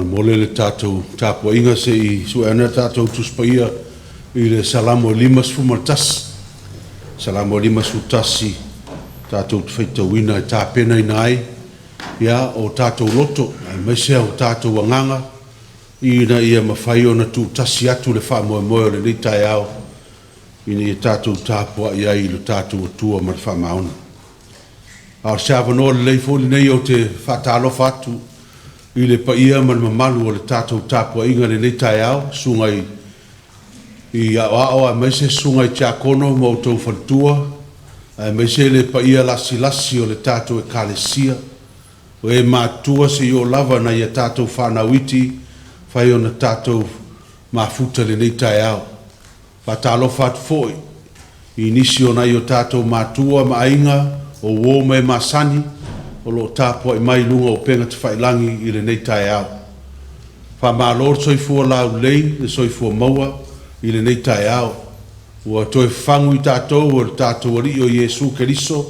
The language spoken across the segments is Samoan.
Faamolemole le tatou tapuaiga se i sue ane a tatou Tusi Paia i le Salamo e 51. Salamo e 51 tatou te faitauina e tapenaina ai o tatou loto aemaise o tatou agaga ina ia mafai ona tuutasi atu le faamoemoe o lenei taeao ina ia tatou tapuai ai i lo tatou Atua ma le faamaoni. A o se avanoa lelei foi lenei ou te faatalofa atu i le paia ma le mamalu o le tatou tapuaiga i lenei taeao, susuga i Aoao aemaise susuga i Tiakono ma outou faletua, aemaise le paia lasilasi o le tatou Ekalesia, o e matutua seia oo lava i nai a tatou fanau iti fai ona tatou mafuta i lenei taeao. E faatalofa atu foi i nisi o nai o tatou matua ma aiga, o uo ma e masani o lo o tapuai mai i luga o upega tafailagi i lenei taeao. Faamalo le soifua laulelei, le soifua maua i lenei taeao. Ua toe fafagu i tatou e lo tatou Alii o Iesu Keriso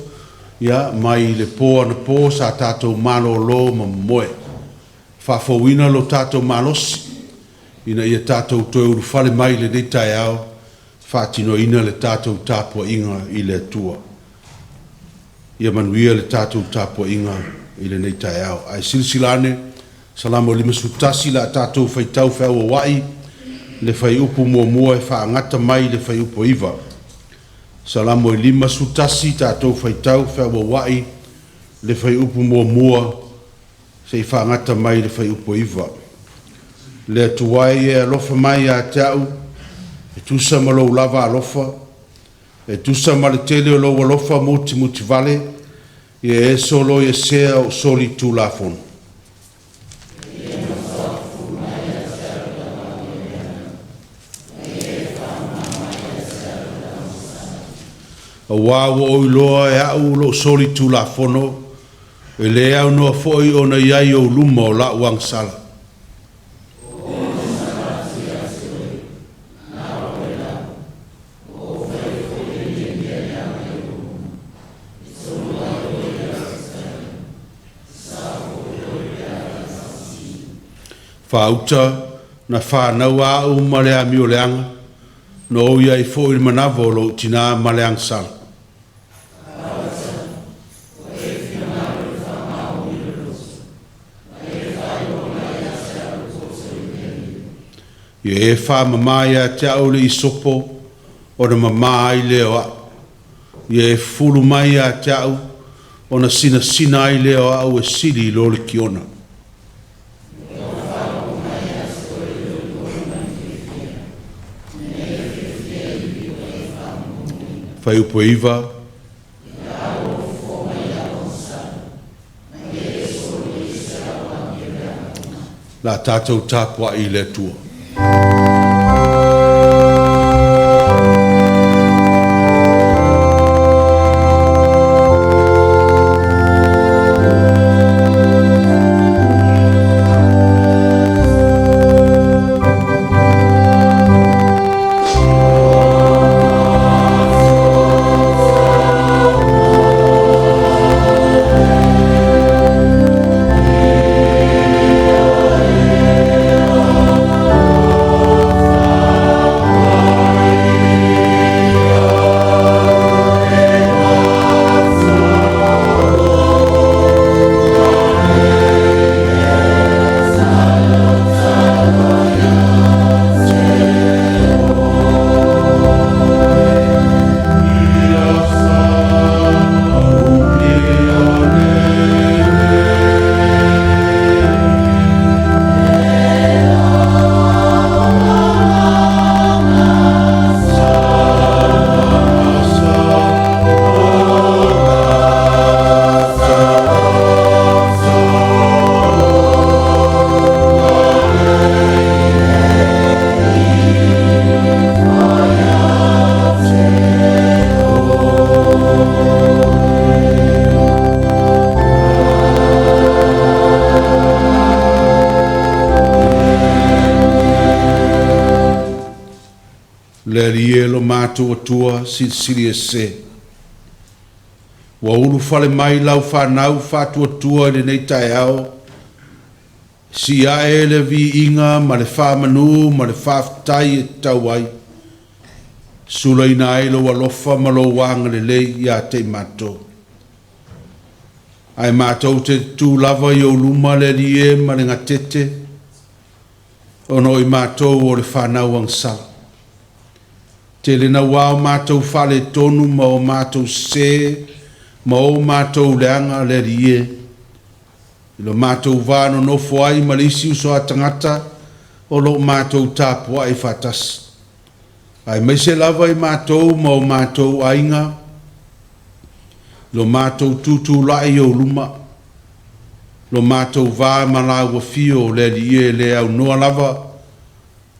mai le po anapo sa tatou malolo ma momoe, faafouina lo tatou malosi ina ia tatou toe ulufale mai i lenei taeao e faatinoina le tatou tapuaiga i le Atua. Ia manuia le tatou tapuaiga i lenei taeao. Ae silasila ane, Salamo 51, o le a tatou faitau feauauai le fuaiupu 1 e faagata mai i le fuaiupu e 9. Salamo 51, tatou faitau feauauai le fuaiupu 1 seia faagata mai i le fuaiupu e 9. Le Atua e, ia e alofa mai ia te a'u e tusa ma lou lava alofa, e tusa ma le tele o lou alofa mutimutivale, ia e soloiesea o'u solitulafono. Auā ua ou iloa e a'u lo'u solitulafono, e lē aunoa foi ona i ai i ou luma o la'u agasala. Faauta na fanau a a'u ma le amio leaga, na ou i ai foi i le manava o lo'u tinā ma le agasala. Ia e faamamā ia te a'u le isopo ona mamā ai lea o a'u. Ia e fufulu mai ia te a'u ona sinasina ai lea o a'u e sili i lo le kiona. Fuaiupu 9. O le a tatou tapuai i le Atua. Le Alii e lo matou Atua silisili ese, ua ulufale mai lau fanau faatuatua i lenei taeao. Sii ae le viiga ma le faamanu ma le faafetai e tatau ai, sulaina ai lou alofa ma lou agalelei ia te i matou. Ae matou te tutu lava i ou luma le Alii e ma le gatete, ona o i matou o le fanau agasala. Tele naua o matou faaletonu ma o matou sese ma o matou leaga le Alii e, i lo matou va nonofo ai ma le isi uso a tagata o lo o matou tapuai faatasi, aemaise lava i matou ma o matou aiga, lo matou tutulai i ou luma, lo matou va ma lau afio le Alii e, e le aunoa lava,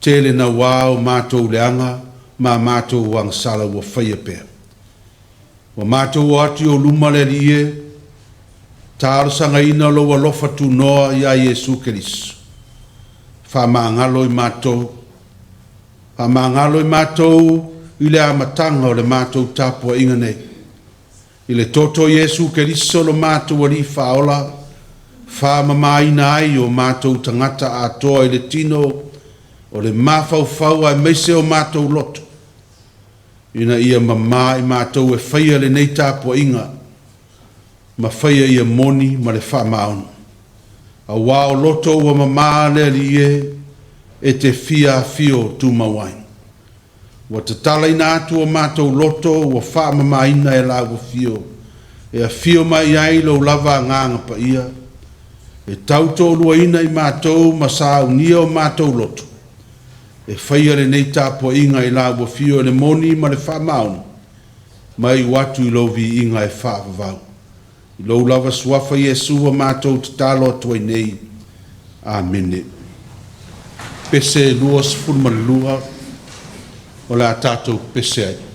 tele naua o matou leaga ma matou agasala ua faia pea. Ua matou o atu i ou luma le Alii e, talosagaina lou alofa tunoa ia Iesu Keriso, faamagalo i matou, faamagalo i matou i le amataga o le matou tapuaiga nei, i le toto o Iesu Keriso lo matou Alii Faaola, faamamaina ai o matou tagata atoa i le tino o le mafaufau aemaise o matou loto, ina ia mamā i matou e faia lenei tapuaiga ma faia ia moni ma le faamaoni. Aua o loto ua mamā le Alii e, e te fia afio tumau ai. Ua tatalaina atu o matou loto ua faamamaina e lau afio, e afio mai ai lou lava Agaga Paia, e tautoaluaina i matou ma saunia o matou loto, e faia lenei tapuaiga i lau afio i le moni ma le faamaoni, ma iu atu i lou viiga e faavavau. I lou lava Suafa Iesu ua matou tatalo atu ai nei. Amene. Pese 22 o le a tatou pese ai.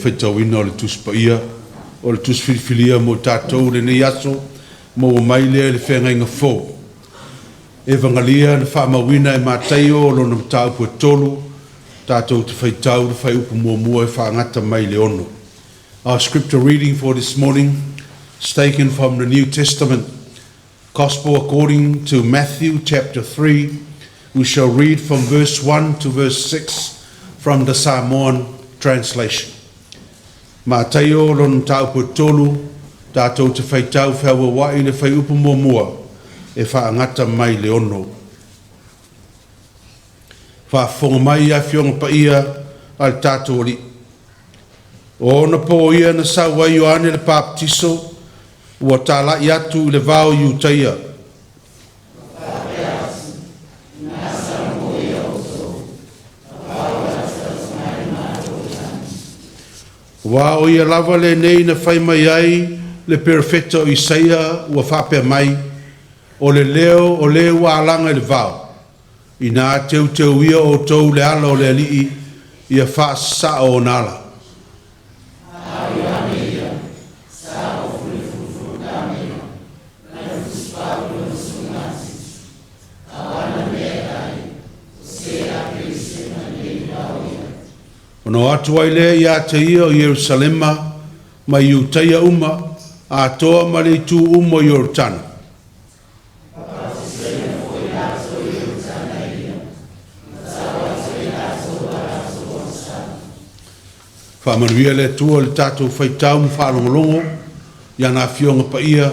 faitauina o le Tusi Paia, o le Tusi Filifilia mo tatou i lenei aso, maua mai lea i le Feagaiga Fou. Evagalia na faamauina e Mataio lona mataupu e 3, tatou te faitau le fuaiupu muamua e faagata mai le 6. Our scripture reading for this morning is taken from the New Testament, Gospel according to Matthew chapter 3. We shall read from verse 1 to verse 6 from the Samoan translation. Mataio lona mataupu e 3, tatou te faitau feauauai le fuaiupu muamua e faagata mai le 6. Faafofoga mai Afioga Paia a le tatou Alii. O ona po ia na sau ai Ioane le Papatiso, ua talai atu i le vao i Iutaia. Aua o ia lava lenei na fai mai ai le perofeta o Isaia ua faapea mai, o le leo o le ua alaga i le vao, ina teuteu ia outou le ala o le Alii, ia faasasao ona ala. Ona o atu ai lea ia te ia o Ierusalema ma Iutaia uma, atoa ma le itu uma o Ioritana. Faamanuia le Atua i le tatou faitau ma faalogologo i ana Afioga Paia,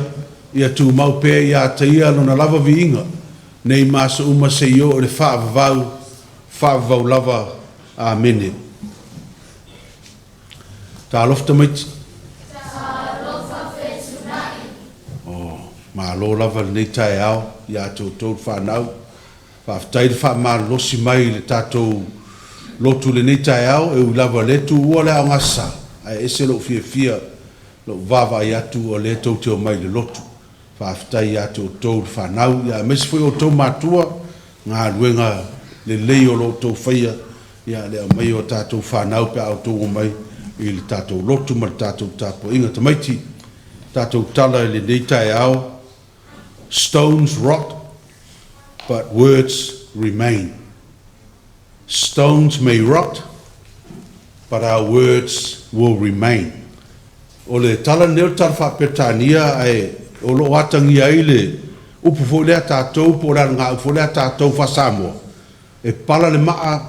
ia tumau pea ia te Ia Lona lava viiga, nei ma aso uma seia oo i le faavavau, faavavau lava. Amene. Talofa tamaiti. Talofa fetuunai. Oh, malo lava lenei taeao ia te outou le fanau. Faafetai le faamalolosi mai i le tatou lotu i lenei taeao, e ui lava o lea e tuua le Aoga Sa, ae ese lou fiafia lou vaavaai atu o lea tou te omai i le lotu. Faafetai ia te outou le fanau, aemaise foi o outou matua, galuega lelei o lo o outou faia, le aumai o tatou fanau pe a outou omai i le tatou lotu ma le tatou tapuaiga. Tamaiti, tatou tala i lenei taeao, stones rot, but words remain. Stones may rot, but our words will remain. O le tala lenei o le tala faa-Peretania, ae o lo o atagia ai le upu foi lea tatou po o le alagaupu foi lea tatou faa-Samoa, e pala le maa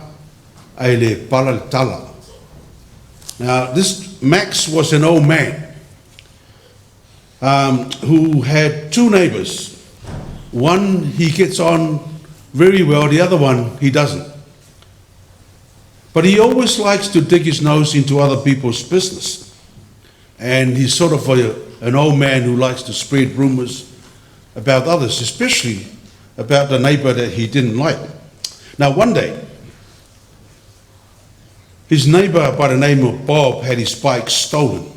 ae le pala le tala. Now, this Max was an old man who had two neighbors. One he gets on very well, the other one he doesn't. But he always likes to dig his nose into other people's business. And he's sort of an old man who likes to spread rumors about others, especially about the neighbor that he didn't like. Now, one day, his neighbor by the name of Bob had his bike stolen.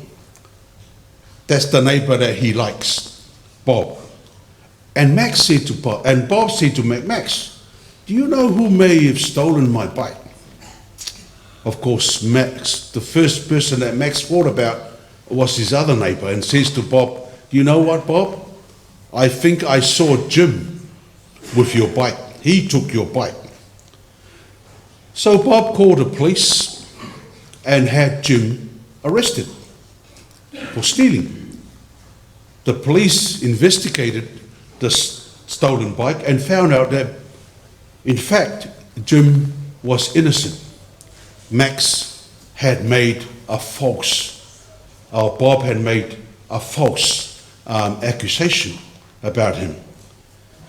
That's the neighbor that he likes, Bob. And Max said to Bob, and Bob said to Max, do you know who may have stolen my bike? Of course, Max, the first person that Max thought about was his other neighbor, and says to Bob, you know what, Bob? I think I saw Jim with your bike. He took your bike. So Bob called the police and had Jim arrested for stealing. The police investigated the stolen bike and found out that, in fact, Jim was innocent. Max had made a false, or Bob had made a false accusation about him.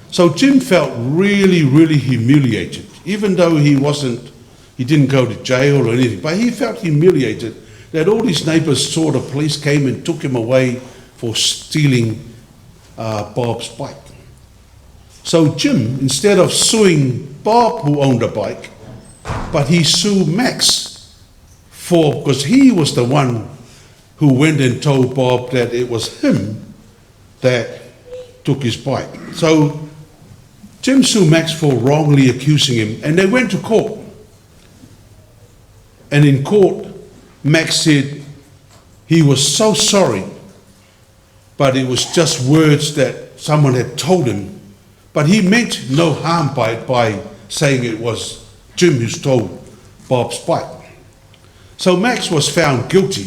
So Jim felt really, really humiliated, even though he wasn't, he didn't go to jail or anything, but he felt humiliated that all his neighbours saw the police came and took him away for stealing Bob's bike. So Jim, instead of suing Bob, who owned the bike, but he sued Max because he was the one who went and told Bob that it was him that took his bike. So Jim sued Max for wrongly accusing him, and they went to court. And in court, Max said, He was so sorry, but it was just words that someone had told him. But he meant no harm by it, by saying it was Jim who stole Bob's bike. So Max was found guilty,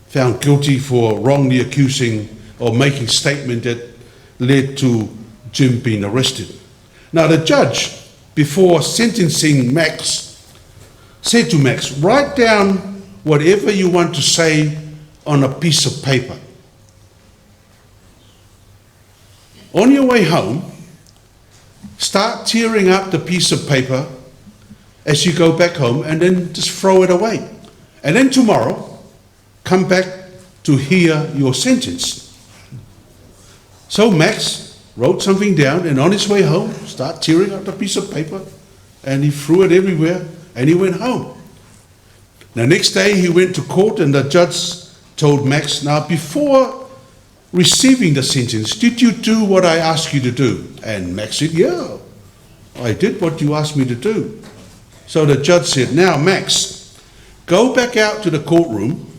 found guilty for wrongly accusing or making statement that led to Jim being arrested. Now the judge, before sentencing Max, said to Max, write down whatever you want to say on a piece of paper. On your way home, start tearing up the piece of paper as you go back home and then just throw it away. And then tomorrow, come back to hear your sentence. So Max wrote something down and on his way home, start tearing up the piece of paper and he threw it everywhere and he went home. The next day he went to court and the judge told Max, now before receiving the sentence, did you do what I asked you to do? And Max said, yeah, I did what you asked me to do. So the judge said, now Max, go back out to the courtroom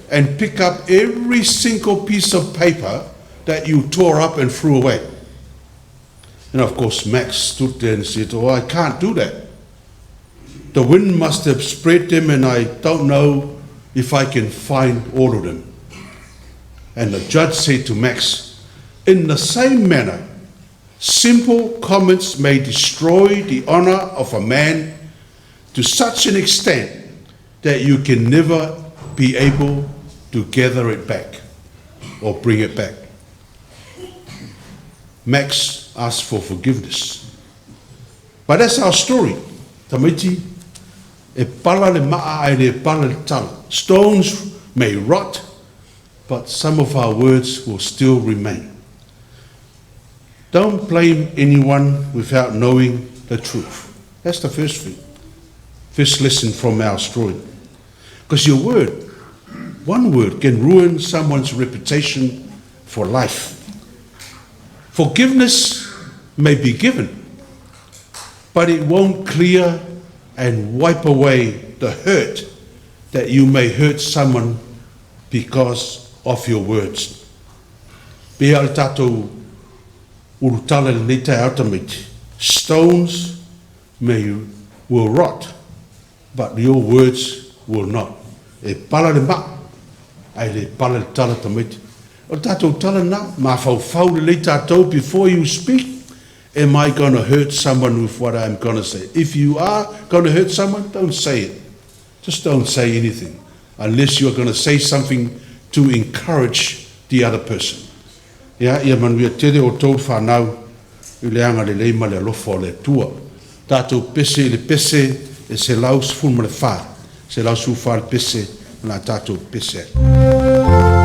and pick up every single piece of paper that you tore up and threw away. And of course, Max stood there and said, oh, I can't do that. The wind must have spread them and I don't know if I can find all of them. And the judge said to Max, in the same manner, simple comments may destroy the honor of a man to such an extent that you can never be able to gather it back or bring it back. Max asked for forgiveness. But that's our story. Tamaiti, e pala le maa ae le pala le tala. Stones may rot, but some of our words will still remain. Don't blame anyone without knowing the truth. That's the first thing. First lesson from our story. Because your word, one word, can ruin someone's reputation for life. Forgiveness may be given, but it won't clear and wipe away the hurt that you may hurt someone because of your words. Pe al tātou urutala le nei tai autamiti. Stones may will rot, but your words will not. E pala le maa, ae le pala le tala tamaiti. O tātou tala nā, mafaufau lelei tātou before you speak, am I going to hurt someone with what I'm going to say? If you are going to hurt someone, don't say it. Just don't say anything, unless you are going to say something to encourage the other person. Ia, ia manuia tele outou whanau i le agalelei ma le alofa o le Atua. Tatou pese i le pese e 114, 114 le pese na tatou pese ai.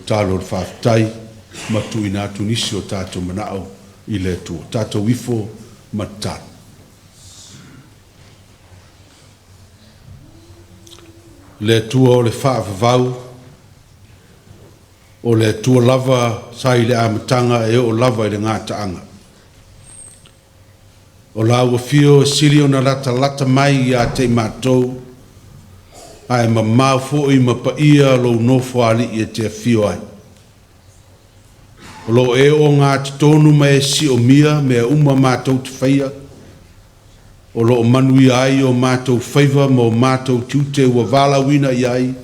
tatalo o le faafetai ma tuuina atu nisi o tatou manao i le Atua. Tatou ifo ma tatalo. Le Atua o le faavavau, o le Atua lava sa i le amataga e oo lava i le gataaga. O lau afio e sili ona latalata mai ia te i matou, ae mamao foi ma paia lou Nofoalii e te afio ai. O lo o e ogatotonu ma e siomia mea uma matou te faia, o lo o manuia ai o matou faiva ma o matou tiute ua valaauina i ai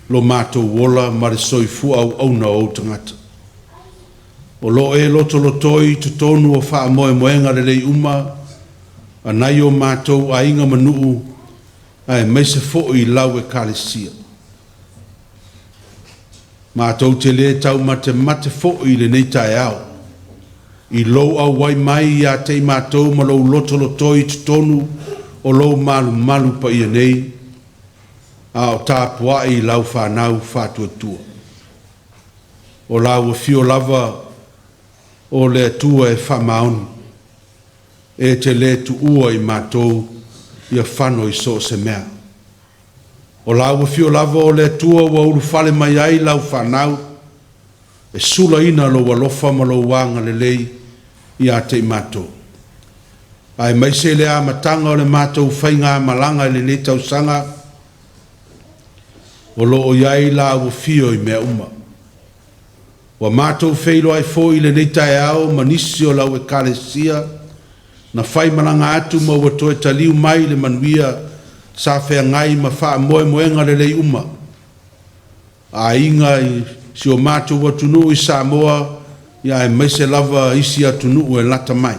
lo matou ola ma le soifua auauna o ou tagata. O lo o e lotolotoi i totonu o faamoemoega lelei uma a nai o matou aiga ma nuu, aemaise foi lau Ekalesia. Matou te lē taumatemate foi i lenei taeao i lou auai mai ia te i matou ma lou lotolotoi i totonu o lou malumalu paia nei, a o tapuai lau fanau faatuatua. O lau afio lava o le Atua e faamaoni, e te lē tuua i matou ia fano i so o se mea. O lau afio lava o le Atua ua ulufale mai ai lau fanau e sulaina lou alofa ma lou agalelei ia te i matou. Aemaise le amataga o le matou faigamalaga i lenei tausaga, o lo o i ai lau afio i mea uma. Ua matou feiloai foi i lenei taeao ma nisi o lau Ekalesia na faimalaga atu ma ua toe taliu mai i le manuia sa feagai ma faamoemoega lelei uma, aiga i si o matou atunuu i Samoa, aemaise lava isi atunuu e lata mai.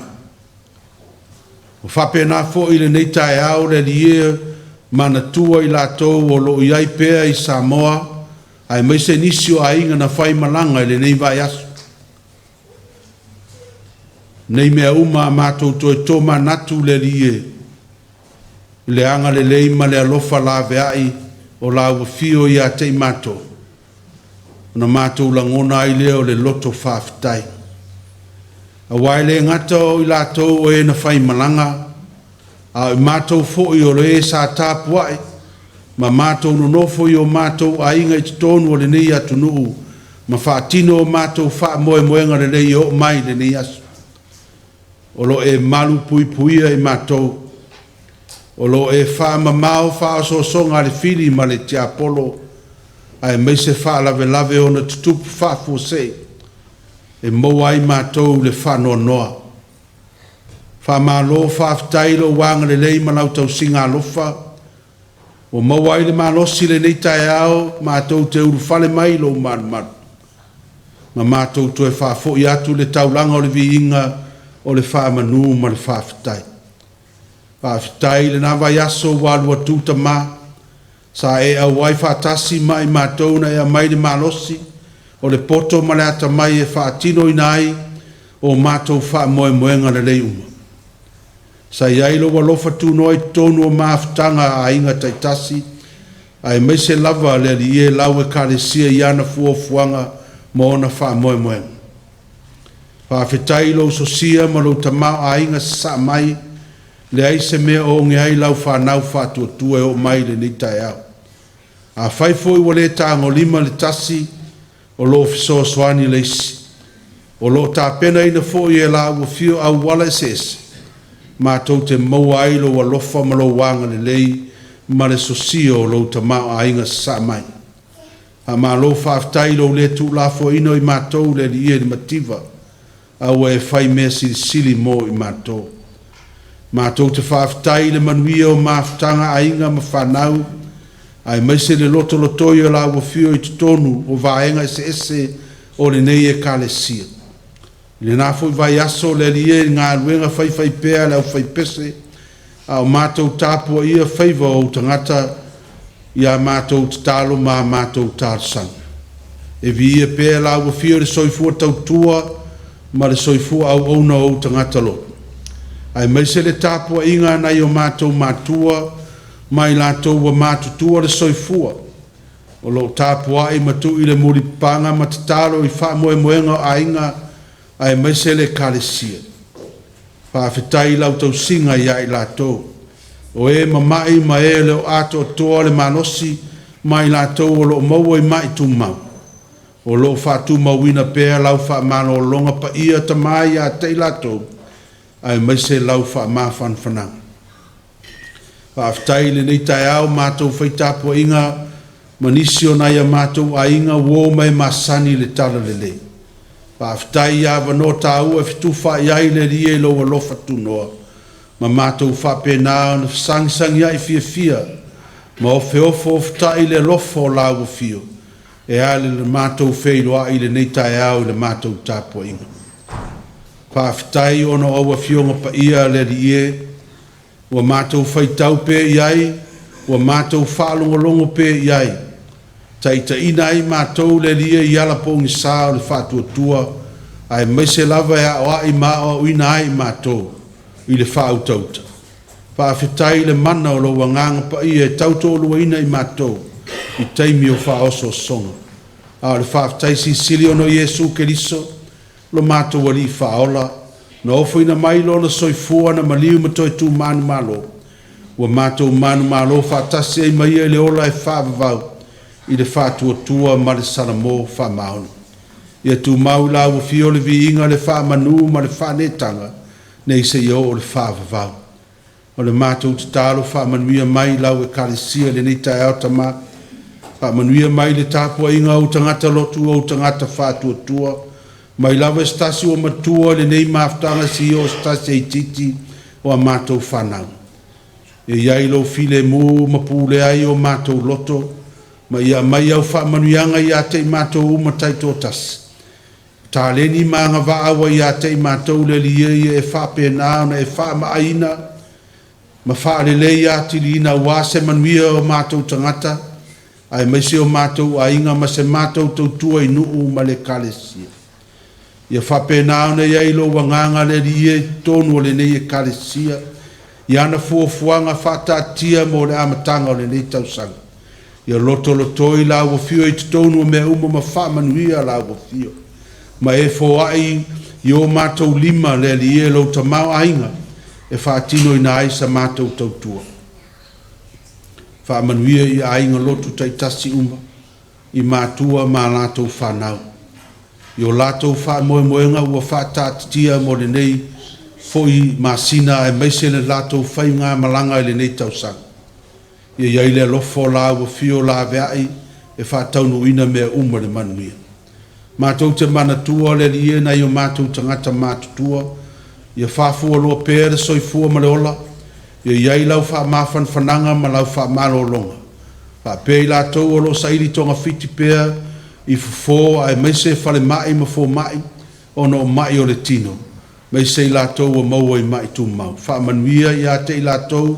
Ua faapena foi i lenei taeao le Alii e manatua i latou o lo o i ai pea i Samoa, aemaise nisi o aiga na faimalaga i lenei vaiaso. Nei mea uma a matou toe tomanatu le Alii e, i le agalelei ma le alofa laveai o lau afio ia te i matou, ona matou lagona ai lea o le loto faafetai. Aua e le gata o i latou o e na faimalaga, a o i matou foi o le sa tapuai ma matou nonofo i o matou aiga i totonu o lenei atunuu ma faatino o matou faamoemoega lelei e oo mai i lenei aso. O lo o e malu puipuia i matou, o lo o e faamamao faaosoosoga a le fili ma le tiapolo, aemaise faalavelave ona tutupu faafuasei e maua ai matou le faanoanoa. Faamalo faafetai lou agalelei ma lau tausiga alofa, ua maua ai le malosi i lenei taeao matou te ulufale mai i lou malumalu, ma matou toe faafoi atu le taulaga o le viiga o le faamanu ma le faafetai. Faafetai i lena vaiaso ua alu atu Tama, sa e auai faatasi ma i matou na e aumai le malosi o le poto ma le atamai e faatinoina ai o matou faamoemoega lelei uma. Sa i ai lou alofa tunoa i totonu o mafutaga a aiga taitasi, aemaise lava le Alii e lau Ekalesia i ana fuafuaga ma ona faamoemoega. Faafetai i lou sosia ma lou tamaoaiga sasaa mai, leai se mea o oge ai lau fanau faatuatua e oo mai i lenei taeao. Afai foi ua le tagolima le tasi, o lo o fesoasoani le isi. O lo o tapenaina foi e lau afio auala eseese matou te maua ai lou alofa ma lou agalelei ma le sosia o lou tamaoaiga sasaa mai. Faamalo faafetai i lou le tuulafoaina o i matou le Alii e i le mativa, a ua e fai mea silisili mo i matou. Matou te faafetai i le manuia o mafutaga aiga ma fanau, aemaise le lotolotoi o lau afio i totonu o vaega eseese o lenei Ekalesia. I lena foi vaiaso le Alii e i galuega faifaipea a le aufaipese, a o matou tapuaia faiva o ou tagata i a matou tatalo ma a matou talosaga. E viia pea lau afio i le soifua tautua ma le soifua auauna o ou tagata loto, aemaise le tapuaiga a nai o matou matua ma i latou ua matutua le soifua. O lo o tapuai ma tui le mulipapaga ma tatalo i faamoemoega o aiga aemaise le Ekalesia. Faafetai i lau tausiga ia i latou, o e mama'i ma e e le o atoatoa le malosi ma i latou o lo o maua i ma'i tumau. O lo o faatumauina pea lau faamalologa paia Tama ia te i latou, aemaise lau faamafanafanaga. Faafetai i lenei taeao matou fai tapuaiga ma nisi o nai a matou aiga, uo ma e masani i le Talalelei. Faafetai i avanoa taua e fetufaai ai le Alii e i lou alofa tunoa, ma matou faapena ona fesagisagiai fiafia ma ofeofoofotai i le alofa o Lau Afio e ala i le matou feiloai i lenei taeao i le matou tapuaiga. Faafetai ona o au Afioga Paia le Alii e, ua matou faitau pea i ai, ua matou faalogologo pea i ai, taitaiina ai matou le Alii e i ala pogisa o le faatuatua, aemaise lava e aoai ma aoaoina ai matou i le faautauta. Faafetai i le mana o lou Agaga Paia e tautoaluaina i matou i taimi o faaosoosoga. A o le faafetai silisili ona o Iesu Keriso, lo matou Alii Faaola, na ofoina mai Lona soifua na maliu ma toe tu manumalo, ua matou manumalo faatasi ai ma Ia i le ola e faavavau i le faatuatua ma le salamo faamaoni. Ia tumau i lau Afio le viiga, le faamanu ma le faaneetaga, nei seia oo i le faavavau. O le matou tatalo, faamanuia mai i lau Ekalesia i lenei taeao Tama, faamanuia mai i le tapuaiga a ou tagata lotu, o ou tagata faatuatua, mai lava i se tasi ua matua i lenei mafutaga seia oo i se tasi e itiiti o a matou fanau. Ia i ai lou filemu ma pulea ai o matou loto, ma ia aumai au faamanuiaga ia te i matou uma taitoatasi. O taleni ma agavaa ua ia te i matou le Alii e, ia e faapena ona e faamaaiina ma faaleleia atiliina aua se manuia o matou tagata, aemaise o matou aiga ma se matou tautua i nuu ma le Ekalesia. Ia faapena ona i ai lou Agaga le Alii e i totonu o lenei Ekalesia i ana fuafuaga faataatitia mo le amataga o lenei tausaga. Ia lotolotoi lau Afio i totonu o mea uma ma faamanuia lau Afio, ma e foai i o matou lima le Alii e lou tamaoaiga e faatinoina ai sa matou tautua. Faamanuia i aiga lotu taitasi uma, i matua ma a latou fanau, i o latou faamoemoega ua faataatitia mo lenei foi masina aemaise le latou faigamalaga i lenei tausaga. Ia i ai le alofa o lau Afio laveai e faataunuuina mea uma i le manuia. Matou te manatua le Alii e nai o matou tagata matutua, ia faafualoa pea le soifua ma le ola, ia i ai lau faamafanafanaga ma lau faamalologa, faapea i latou o lo o saili togafiti pea i fofo aemaise falemai ma fomai ona o mai o le tino, aemaise i latou ua maua i mai tumau. Faamanuia ia te i latou,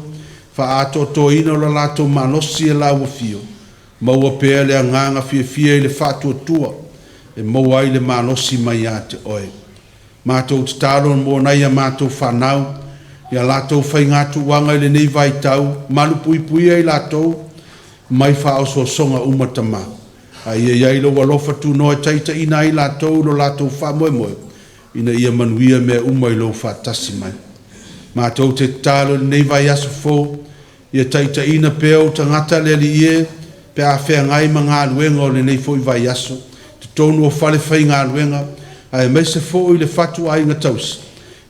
faaatoatoaina lo latou malosi e lau Afio, maua pea le agaga fiafia i le faatuatua e maua ai le malosi mai ia te Oe. Matou tatalo mo nai a matou fanau i a latou faigatuaga i lenei vaitau, malupuipuia i latou mai faaosoosoga uma Tama, a ia i ai lou alofa tunoa e taitaiina ai latou i lo latou faamoemoe, ina ia manuia mea uma i lou faatasi mai. Matou te tatalo i lenei vaiaso fou, ia taitaiina pea ou tagata le Alii e, pe a feagai ma galuega o lenei foi vaiaso, totonu o falefaigaluega, aemaise foi le fatuaiga tausi,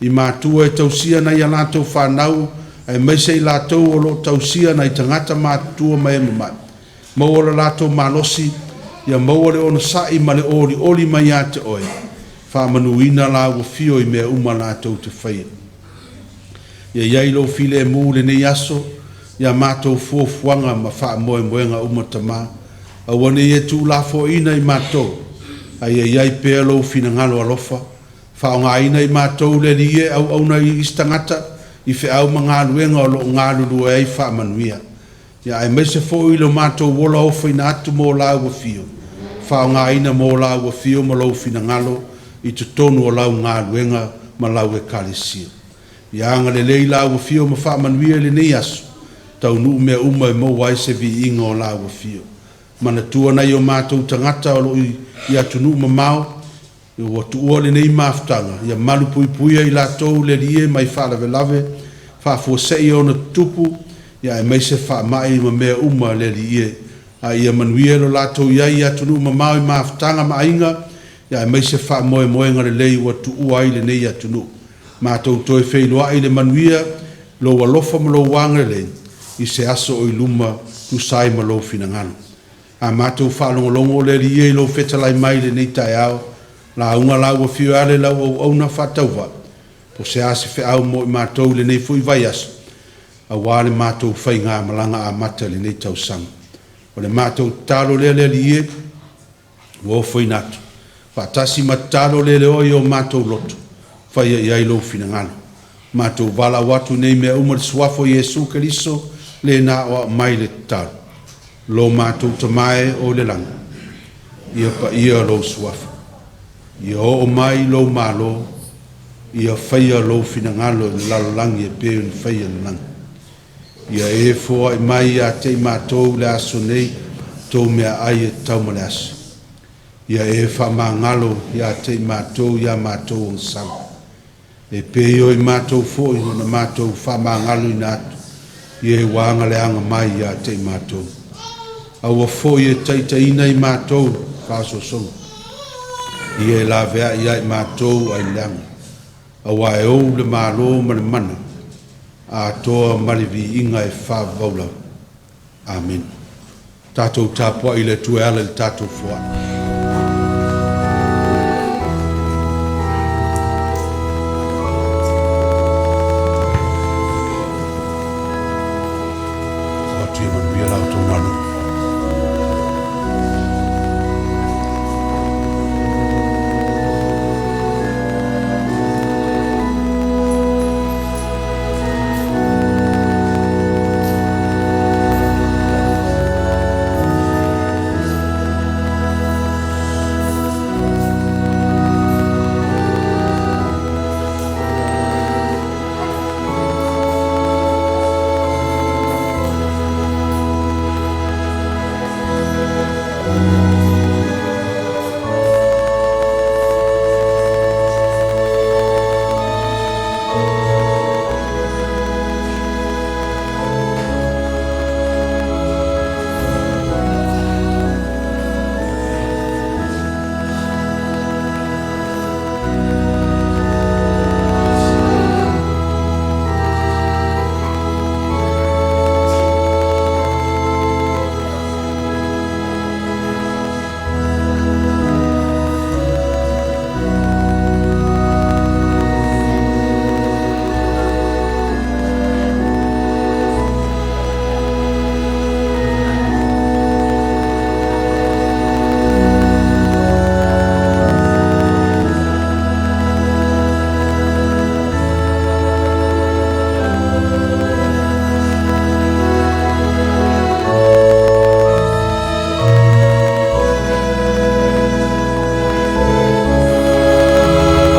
i matua e tausia nai a latou fanau, aemaise i latou o lo o tausia nai tagata matutua ma e mamai. Maua lo latou malosi, ia maua le onosai ma le olioli mai ia te Oe, faamanuina lau Afio i mea uma latou te faia. Ia i ai lou filemu i lenei aso i a matou fuafuaga ma faamoemoega uma Tama, aua ne i e tuulafoaiina i matou, a ia i ai pea lou finagalo alofa, faaaogaina i matou le Alii e auauna i isi tagata i feau ma galuega o lo o galulue ai faamanuia. Ia aemaise foi lo matou ola ofoina atu mo lau Afio, faaaogaina mo lau Afio ma lou finagalo i totonu o lau galuega ma lau Ekalesia. Ia agalelei lau Afio ma faamanuia i lenei aso, taunuu mea uma e maua ai se viiga o lau Afio. Manatua nai o matou tagata o lo o i atunuu mamao ua tuua lenei mafutaga, ia malupuipuia i latou le Alii e mai faalavelave faafuasei e ono tutupu, aemaise faamai ma mea uma le Alii e. A ia manuia lo latou i ai i atunuu mamao i mafutaga ma aiga, aemaise faamoemoega lelei ua tuua ai lenei atunuu. Matou toe feiloai i le manuia, Lou alofa ma Lou agalelei i se aso o i luma tusa ai ma Lou finagalo. A matou faalogologo le Alii e i Lou fetalai mai i lenei taeao, lauga la ua afio e ala i lau auauna faatauvaa, po o se a se feau mo i matou i lenei foi vaiaso, aua le matou faigamalaga amata i lenei tausaga. O le matou tatalo lea le Alii e, ua ofoina atu, faatasi ma tatalo leleoa i o matou loto, faia i ai Lou finagalo. Matou valaau atu i nei mea uma i le Suafa o Iesu Keriso, le na aoao mai le tatalo. Lo matou Tama e o i le lagi, ia paia lou Suafa, ia oo mai lou Malo, ia faia lou finagalo i le lalolagi e pei ona faia i le lagi. Ia e foai mai ia te i matou i le aso nei tou meaai e tatau mo le aso. Ia e faamagalo ia te i matou i a matou agasala, e pei o i matou foi ona matou faamagaloina atu i e ua agaleaga mai ia te i matou. Aua foi e taitaiina i matou i faaosoosoga, ia e laveai ia i matou ai le leaga, aua e ou le Malo ma le mana, atoa ma le viiga e faavavau lava. Amene. Tatou tapuai i le Atua e ala i le tatou foai. O atu ia manuia la outou galuega.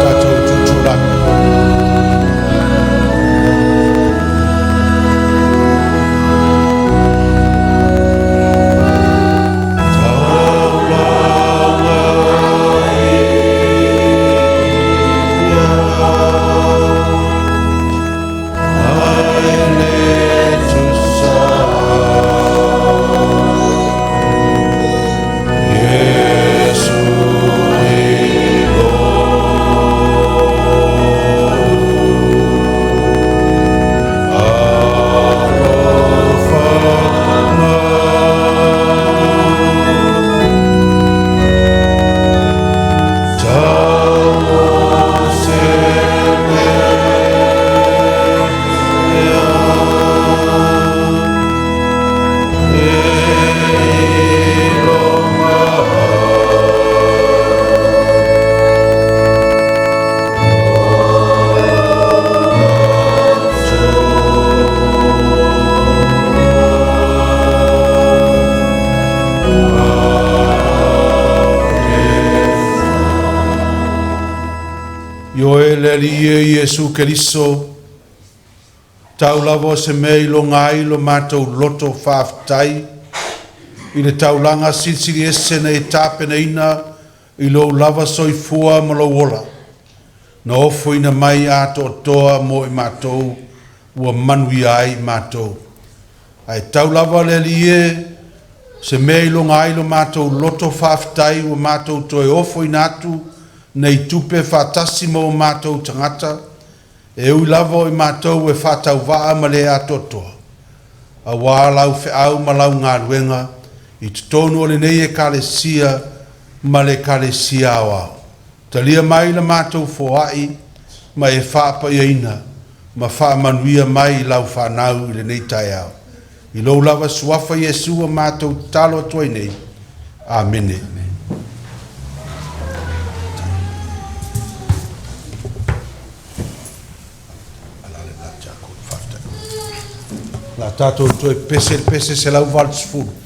Tatou tutuulagi. Ioe le Alii e Iesu Keriso, tau lava o se mea e iloga ai lo matou loto faafetai, i le taulaga silisili ese na e tapenaina i lou lava soifua ma lou ola, na ofoina mai atoatoa mo i matou ua manuia ai matou. Ae tau lava le Alii e, se mea e iloga ai lo matou loto faafetai ua matou toe ofoina atu nei tupe faatasi ma o matou tagata, e ui lava o i matou e faatauvaa ma le atoatoa, auā lau feau ma lau galuega i totonu o lenei Ekalesia ma le Ekalesia Aoao. Talia mai la matou foai ma e faapaiaina ma faamanuia mai i lau fanau i lenei taeao. I lou lava suafa Iesu ua matou tatalo atu ai nei. Amene. O le a tatou toe pese i le pese 180.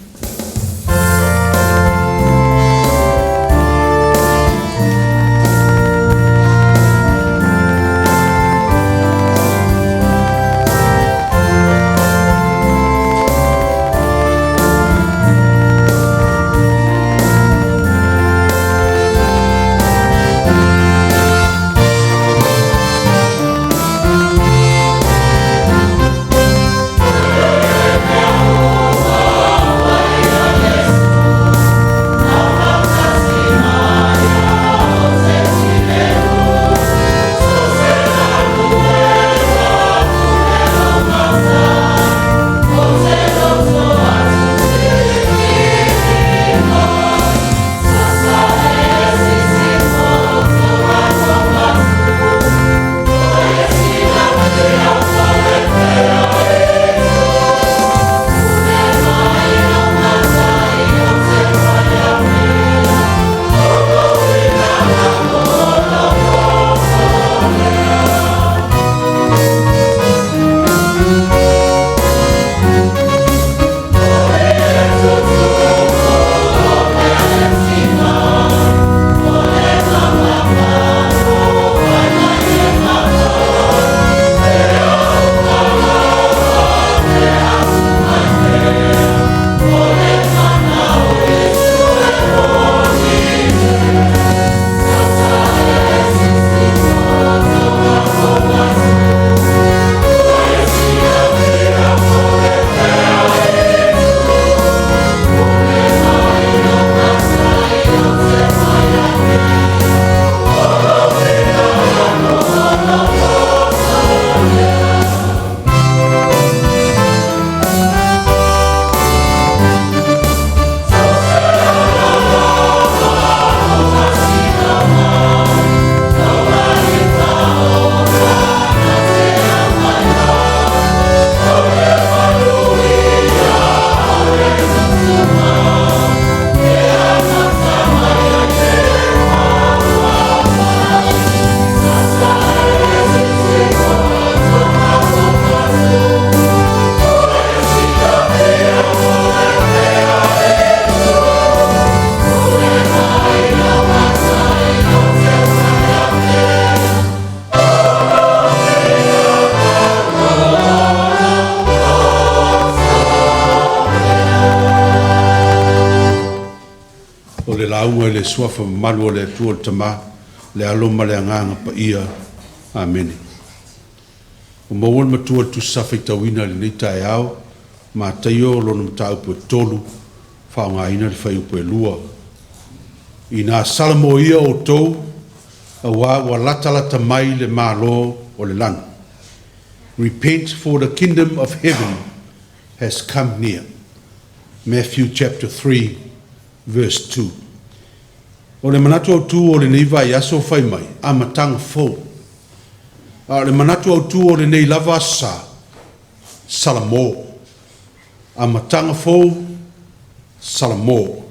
O le lauga i le Suafa mamalu o le Atua le Tama, le Alo ma le Agaga Paia. Amene. Ua maua le matua i le Tusi Sa Faitauina i lenei taeao, Mataio lona mataupu e 3, faaaogaina le fuaiupu e 2. Ina salamo ia outou, auā ua latalata mai le Malo o le lagi. Repent, for the kingdom of heaven has come near. Matthew chapter 3, verse 2. O le manatu autū o lenei vaiaso fai mai, amataga fou. A o le manatu autū o lenei lava Aso Sa, Salamo. Amataga fou, Salamo.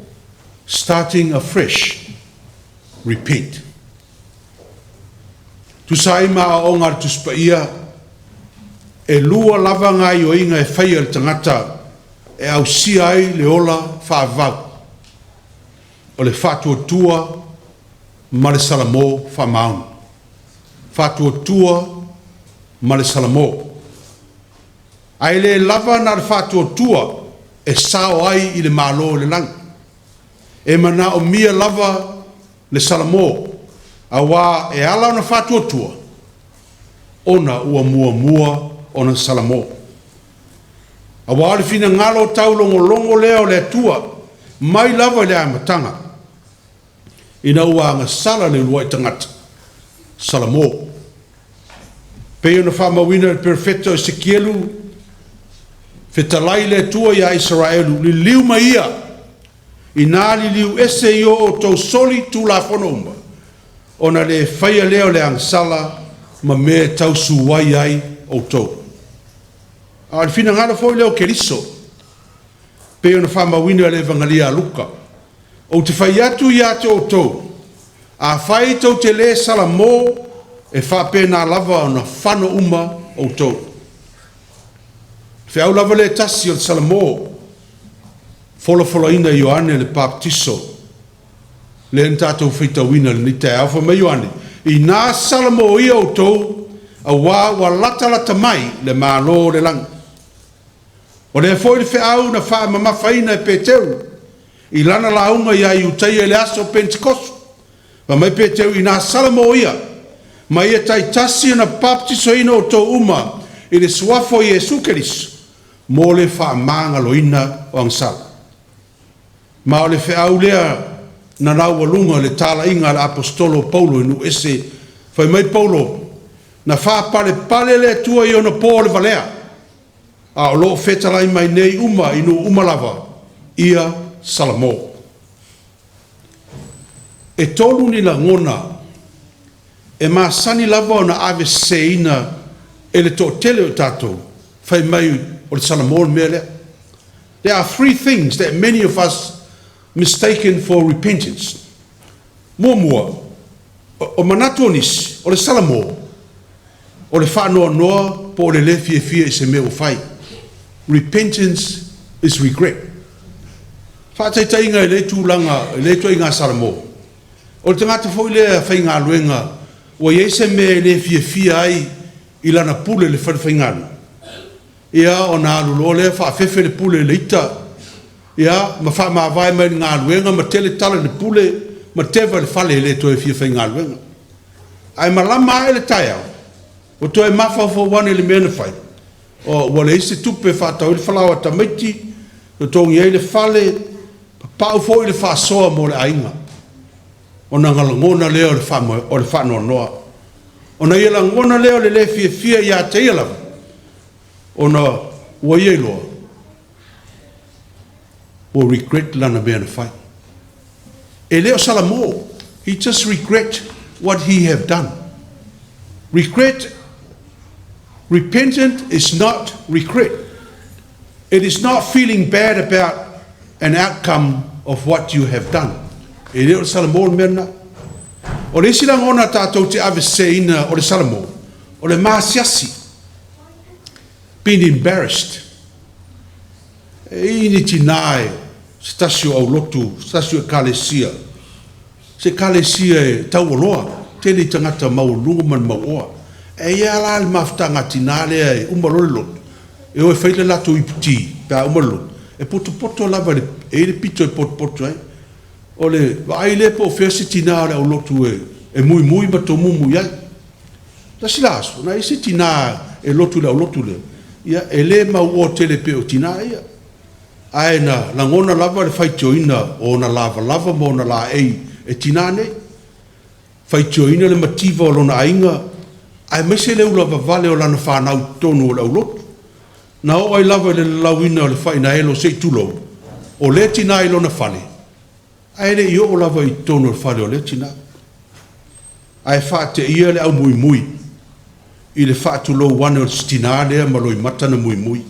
Starting afresh, repent. Tusa ai ma aoaoga a le Tusi Paia, e lua lava gaoioiga e faia e le tagata e ausia ai le ola faavavau, o le faatuatua ma le salamo faamaoni. Faatuatua ma le salamo. Ae le lava na o le faatuatua e sao ai i le Malo o le lagi. E manaomia lava le salamo, auā e ala ona faatuatua, ona ua muamua ona salamo. Auā o le finagalo taulogologo lea o le Atua mai lava i le amataga, ina ua agasala le uluai tagata, salamo. Pei ona faamauina e le Perofeta o Esekielu, fetalai le Atua ia Isaraelu, liliu mai ia, ina liliu ese i o outou soli tulafono uma, ona le faia lea o le agasala ma mea e tau suai ai outou. A o le finagalo foi lea o Keriso, pei ona faamauina i le Evagalia a Luka, ou te fai atu ia te outou, afai tou te le salamo, e faapena lava ona fano uma outou. Feau lava lea e tasi o le salamo, folafolaina e Ioane le Papatiso, lea na tatou faitauina i lenei taeao. Fai mai Ioane, ina salamo ia outou, auā ua latalata mai le Malo o le lagi. O lea foi le feau na faamamafaina e Peteru i lana lauga ia Iutaia i le aso o Pentekoso. Fai mai Peteru, ina salamo ia, ma ia taitasi ona papatisoina outou uma i le suafa o Iesu Keriso mo le faamagaloina o agasala. Ma o le feau lea na laualuga i le talaiga a le Aposetolo o Paulo i nuu ese. Fai mai Paulo, na faapalepale le Atua i ona po o le valea, a o lo o fetalai mai nei uma i nuu uma lava, ia salamo. E tolu ni lagona e masani lava ona aveseseina e le toatele o tatou, fai mai o le salamo le mea lea. There are three things that many of us mistaken for repentance. Muamua, o manatu o nisi, o le salamo, o le faanoanoa po o le le fiafia i se mea ua fai. Repentance is regret. Faataitaiga i lea tulaga, i lea ituaiga salamo, o le tagata foi lea faigaluega ua i ai se mea e le fiafia ai i lana pule i le falefaigaluega, ia ona alu loa lea faafefe le pule i le ita, ia ma faamavae mai le galuega ma tele tala i le pule ma teva i le fale e le toe fia faigaluega. Ae malama ae le taeao, ua toe mafaufau ane i le mea na fai, o ua leai se tupe e faatau ai le falaoa a tamaiti, totogi ai le fale, papau foi le faasoa mo le aiga. Ona lagona lea o le faanoanoa. Ona ia lagona lea o le le fiafia ia te ia lava, ona ua ia iloa, ua regret lana mea na fai. E le o salamo, he just regret what he have done. Regret, repentant is not regret. It is not feeling bad about an outcome of what you have done. E le o le salamo le mea lena. O le isi lagona tatou te aveseseina o le salamo, o le masiasi, being embarrassed. E i ni tinā e se tasi o aulotu, se tasi o ekalesia, se ekalesia e taualoa, tele i tagata maualuga ma le mauoa. E ia la le mafutaga a tinā lea e uma loa le lotu, e o e fai le latou iputi, pe a uma le lotu, e potopoto lava e i ai le pito e potopoto ai. O le vaai lea po o fea se tinā o le aulotu e muimui ma tomumu i ai. Tasi la aso, na i ai se tinā e lotu i le aulotu lea, ia e le mauoa tele pei o tinā ia. Ae na lagona lava le faitioina o ona lavalava ma ona laei e tinā nei. Faitioina le mativa o lona aiga, aemaise le ulavavale o lana whanau tonu o le aulotu. Na oo ai lava i le lalauina o le fainaelo se i tulou, o lea tinā i lona fale, ae le i oo lava i totonu o le fale o lea tinā. Ae faateia le aumuimui i le faatulou ane o le tinā lea ma loimata na muimui.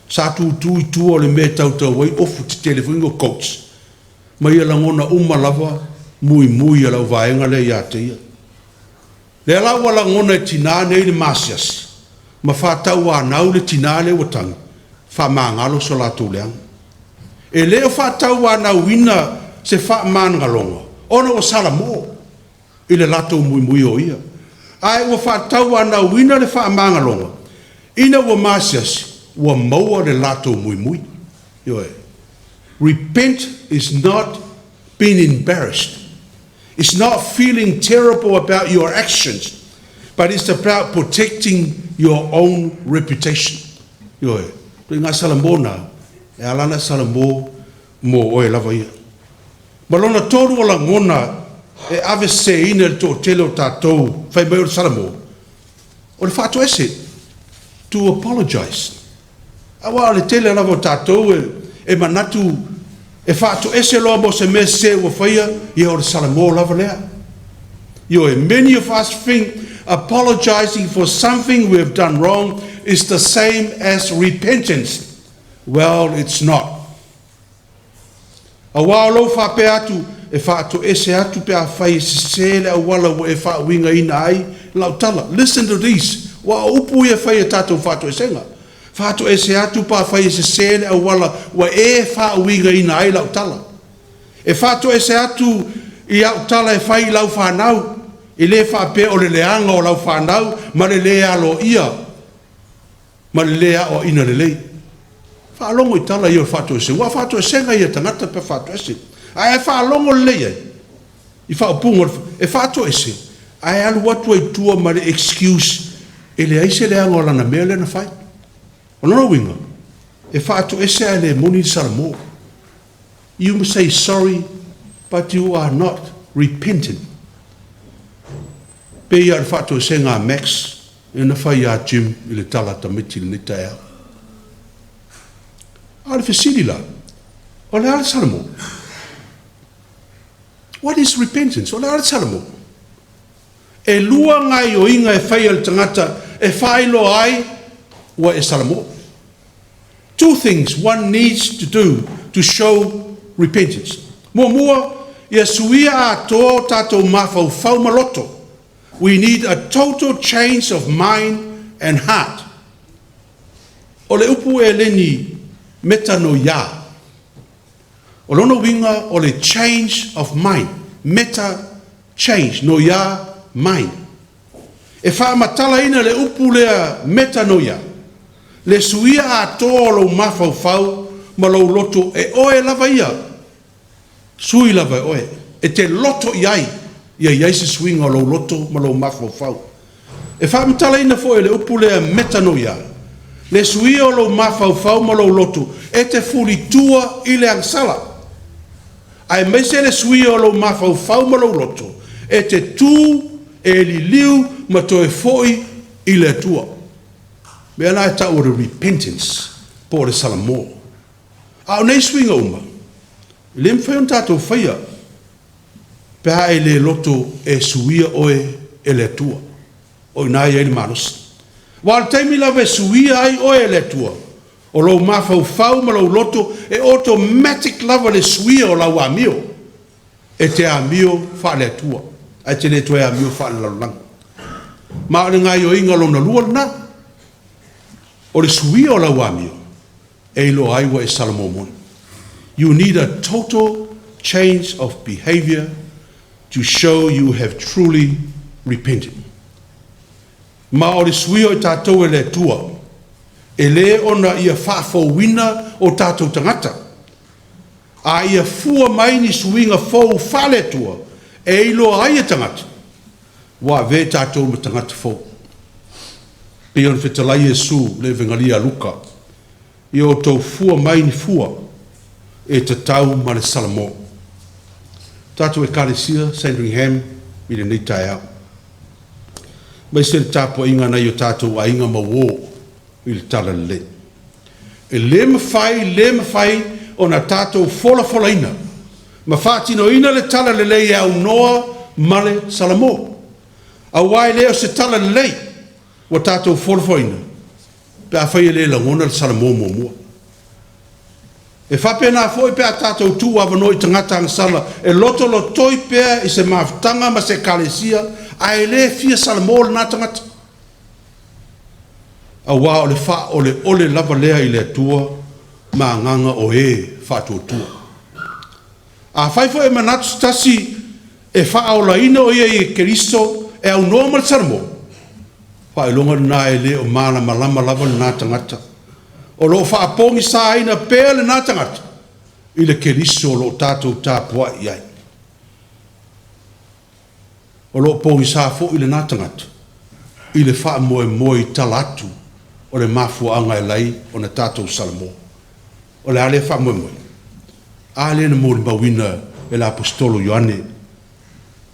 Sa tutu i tua o le mea e tautau ai ofu tetele foi o coats, ma ia lagona uma lava muimui a lau vaega lea ia te ia. Lea la ua lagona e tinā nei le masiasi, ma faatauanau le tinā lea ua tagi, faamagalo so latou leaga. E le o faatauanauina se faamagaloga, ona ua salamo i le latou muimui o ia. Ae ua faatauanauina le faamagaloga, ina ua masiasi, ua maua le latou muimui. Ioe. Repent is not being embarrassed. It's not feeling terrible about your actions, but it's about protecting your own reputation. Ioe. Ituaiga salamo na, e ala ona salamo mo oe lava ia. Ma lona tolu o lagona e ave seseina e le toatele o tatou fai mai o le salamo, o le faatoese, to apologize. Aua o le tele lava o tatou e manatu e faatoese loa mo se mea sese ua faia, ia o le salamo lava lea. Ioe, many of us think apologizing for something we have done wrong is the same as repentance. Well, it's not. Aua o lou faapea atu, e faatoese atu pe afai e sese le auala ua e faauigaina ai lau tala. Listen to these. Ua o upu ia e fai e tatou faatoesega. Faatoese atu pe afai e sese le auala ua e faauigaina ai lau tala. E faatoese atu i au tala e fai i lau fanau, e le faapea o le leaga o lau fanau ma le le aloaia ma le le aoaina lelei. Faalogo i tala ia o le faatoesega, aua o faatoesega ia a tagata pe faatoese. Ae faalogo lelei ai i faaupuga o le e faatoese ae alu atu ai i tua ma le excuse e leai se leaga o lana mea lea na fai. O lona uiga, e faatoese ae le moni le salamo. You must say sorry but you are not repentant. Pei lava o le faatoesega a Max lea na fai ia Jim i le tala a tamaiti i lenei taeao. A o le fesili la, o le a le salamo? What is repentance? O le a le salamo? E lua gaoioiga e fai e le tagata e faailoa ai ua e salamo. Two things one needs to do to show repentance. Muamua, ia suia atoa o tatou mafaufau ma loto. We need a total change of mind and heart. O le upu Eleni metanoia. O lona uiga o le change of mind. Meta change, noia mind. E faamatalaina le upu lea metanoia, le suia atoa o lou mafaufau ma lou loto e oe lava ia, sui lava e oe, e te loto i ai, ia i ai se suiga o lou loto ma lou mafaufau. E faamatalaina foi e le upu lea metanoia, le suia o lou mafaufau ma lou loto e te fulitua i le agasala, aemaise le suia o lou mafaufau ma lou loto e te tu, e liliu ma toe foi i le Atua. Mea la e tau o le repentance po o le salamo. A o nei suiga uma, e le mafai ona tatou faia pe a e le loto e suia oe e le Atua. O i ina e i ai le malosi. Aua o le taimi lava e suia ai oe e le Atua, o lou mafaufau ma lou loto e automatic lava le suia o lau amio. E te amio faale-Atua, ae te le toe amio faale-lalolagi. Ma o le gaoioiga lona lua lena, o le suia o lau amio, e iloa ai ua e salamo moni. You need a total change of behavior to show you have truly repented. Ma o le suia o i tatou e le Atua, e le ona ia faafouina o tatou tagata, a ia fua mai ni suiga fou faale-Atua e iloa ai e tagata, ua avea i tatou ma tagata fou. Pei ona fetalai Iesu i le Evegalia a Luka, Ia outou fua mai ni fua e tatau ma le salamo. Tatou Ekalesia Sandringham i lenei taeao, aemaise le tapuaiga a nai o tatou aiga ma uo i le Talalelei. E le mafai, le mafai ona tatou folafolaina ma faatinoina le Talalelei e aunoa ma le Salamo, aua e le o se Talalelei ua tatou folafolaina pe afai e le lagona le Salamo muamua. E faapena foi pe a tatou tuu avanoa i tagata agasala e lotolotoi pea i se mafutaga ma se Ekalesia ae le fia salamo lena tagata. Aua o le faaoleole lava lea i le Atua ma agaga o e faatuatua. Afai foi e manatu se tasi e faaolaina o ia i Keriso e aunoa ma le Salamo, faailoga lena e le o malamalama lava lena tagata. O lo o faapogisaina pea lena tagata i le Keriso o lo o tatou tapuai i ai. O lo o pogisa foi lena tagata i le faamoemoe i tala atu o le mafuaaga e ala ai ona tatou salamo. O le a lea faamoemoe? A lea na molimauina e le Aposetolo o Ioane,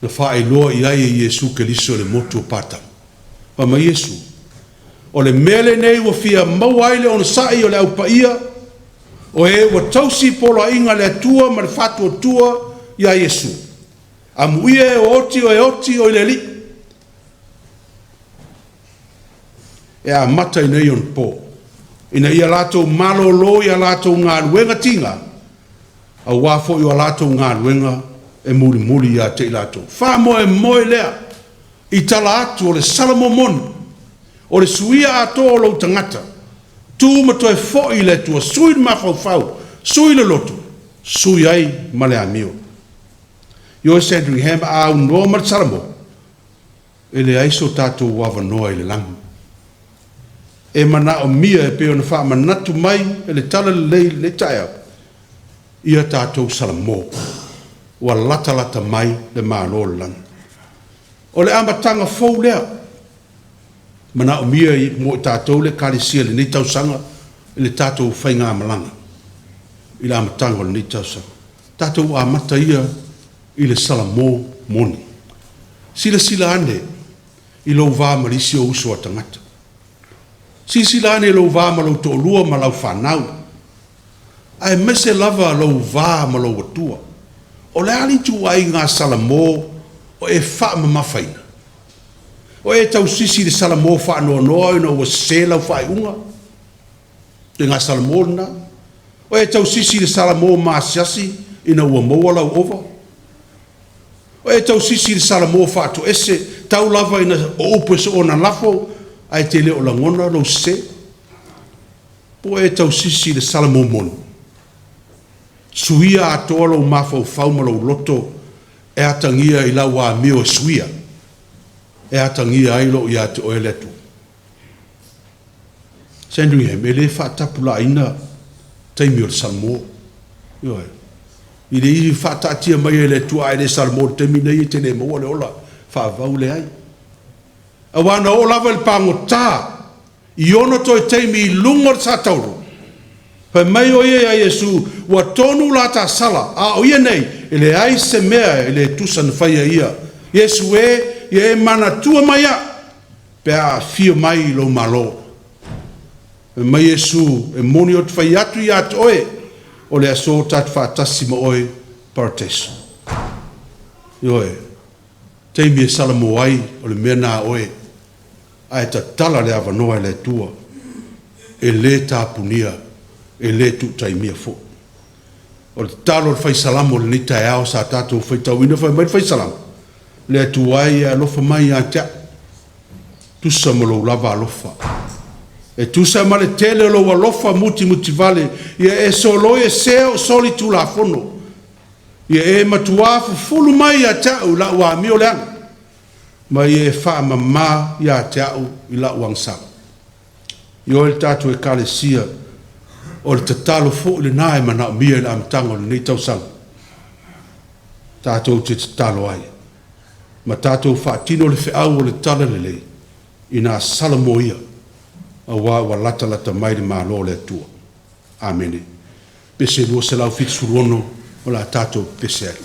na faailoa i ai e Iesu Keriso i le motu o Patamo. Fai mai Iesu, “O le mea lenei ua fia maua ai le onosai o le Au Paia, o e ua tausi poloaiga a le Atua ma le faatuatua ia Iesu. Amuia e o oti o e oti o i le Alii, e amata i nei ona po, ina ia latou malōlō i a latou galuega tiga, auā foi o a latou galuega e mulimuli ia te i latou.” Faamoemoe lea i tala atu o le Salamo moni, o le suia atoa o lou tagata, tu ma toe foi i le Atua, sui le mafaufau, sui le loto, sui ai ma le amio. Ioe Sandringham, a aunoa ma le Salamo, e leai so tatou avanoa i le lagi. E manaomia e pei ona faamanatu mai e le Talalelei i lenei taeao, ia tatou salamo, ua latalata mai le Malo o le Lagi. O le amataga fou lea, e manaomia mo i tatou le Ekalesia i lenei tausaga, i le tatou faigamalaga i le amataga o lenei tausaga. Tatou amata ia i le salamo moni. Silasila ane i lou va ma le isi ou uso a tagata. Silasila ane i lou va ma lou toalua ma lau fanau, aemaise lava lou va ma lou Atua. O le a le ituaiga salamo o e faamamafaina? O e tausisi i le salamo faanoanoa ina ua sese lau faaiuga? Ituaiga salamo lena? O e tausisi i le salamo maasiasi ina ua maua lau ova? O e tausisi i le salamo faatoese, tau lava ina o upu e soona lafo ae te le o lagona lou sese? Po o e tausisi i le salamo moni? Suia atoa lou mafaufau ma lou loto e atagia i lau amio e suia, e atagia ai lou ia te oe le Atua. Sandringham, e le faatapulaaina taimi o le salamo. Ioe. E le i faataatia mai e le Atua a e le salamo i le taimi lenei e te le maua le ola faavavau, leai. Aua na oo lava i le pagota i ona toe taimi i luga o le satauro, fai mai o ia ia Iesu, “Ua tonu la ta sala, a o ia nei, e leai se mea e le tusa na faia e ia. Iesu e, ia e manatua mai au, pe a afio mai i lou Malo.” Fai mai Iesu, “E moni ou te fai atu ia te oe, o le aso ta te faatasi ma oe Parataiso.” Ioe, taimi e salamo ai, o le mea lena a oe, ae tatala le avanoa e le Atua, e le tapunia, e le tuutaimia foi. O le tatalo a le Fai Salamo i lenei taeao sa tatou faitauina, fai mai le Fai Salamo, “Le Atua e, ia e alofa mai ia te au, tusa ma lou lava alofa. E tusa ma le tele o lou alofa mutimutivale, ia e soloi esea o'u solitulafono. Ia e matuā fufulu mai ia te au i la'u amio leaga, ma ia e faamamā ia te au i la'u agasala.” Ioe le tatou Ekalesia, o le tatalo foi lena e manaomia i le amataga o lenei tausaga, tatou te tatalo ai, ma tatou faatino le feau o le Talalelei, ina salamo ia, auā ua latalata mai le Malo o le Atua. Amene. Pese 276 o le a tatou pepese ai.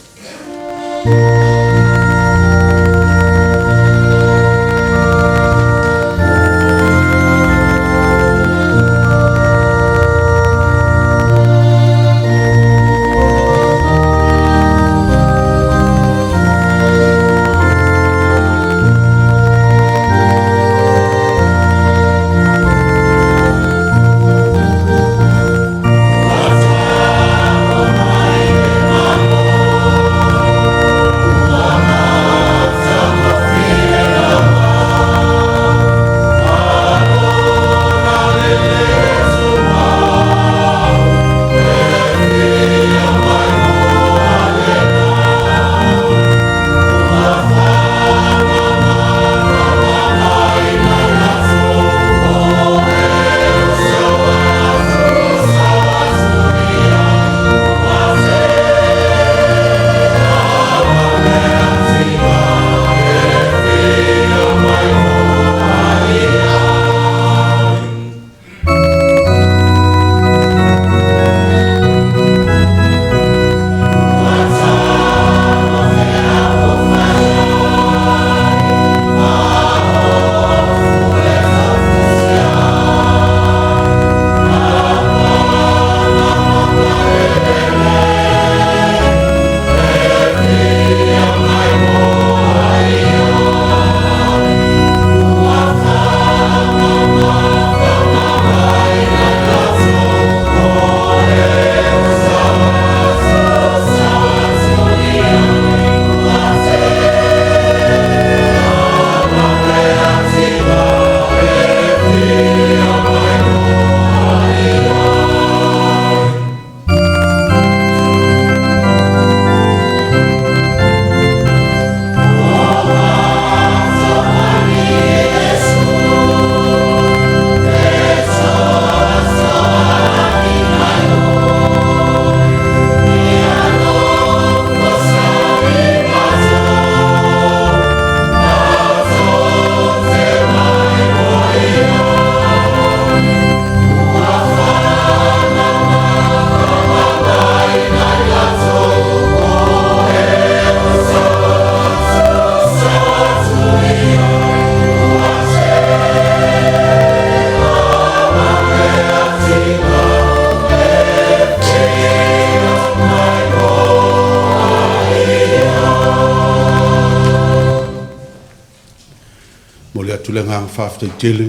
le agaga faafetai tele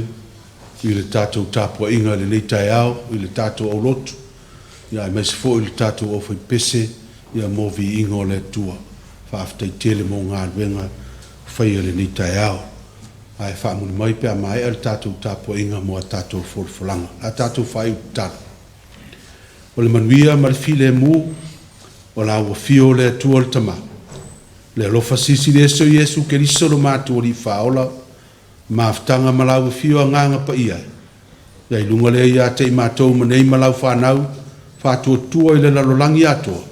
i le tatou tapuaiga i lenei taeao i le tatou aulotu, ia aemaise foi le tatou aufaipese ia mo viiga o le Atua. Faafetai tele mo galuega faia i lenei taeao. Ae faamuli mai pe a maea le tatou tapuaiga mo a tatou folafolaga. O le a tatou faaiu i le tatalo. O le manuia ma le filemu o la ua afio le Atua le Tama, le alofa Silisili Ese o Iesu Keriso lo matou Alii Faaola, mafutaga ma lau Afio Agaga Paia, ia i luga lea ia te i matou ma nei ma lau fanau, faatuatua i le lalolagi atoa,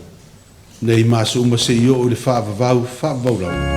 nei ma aso uma seia oo i le faavavau faavavau lava.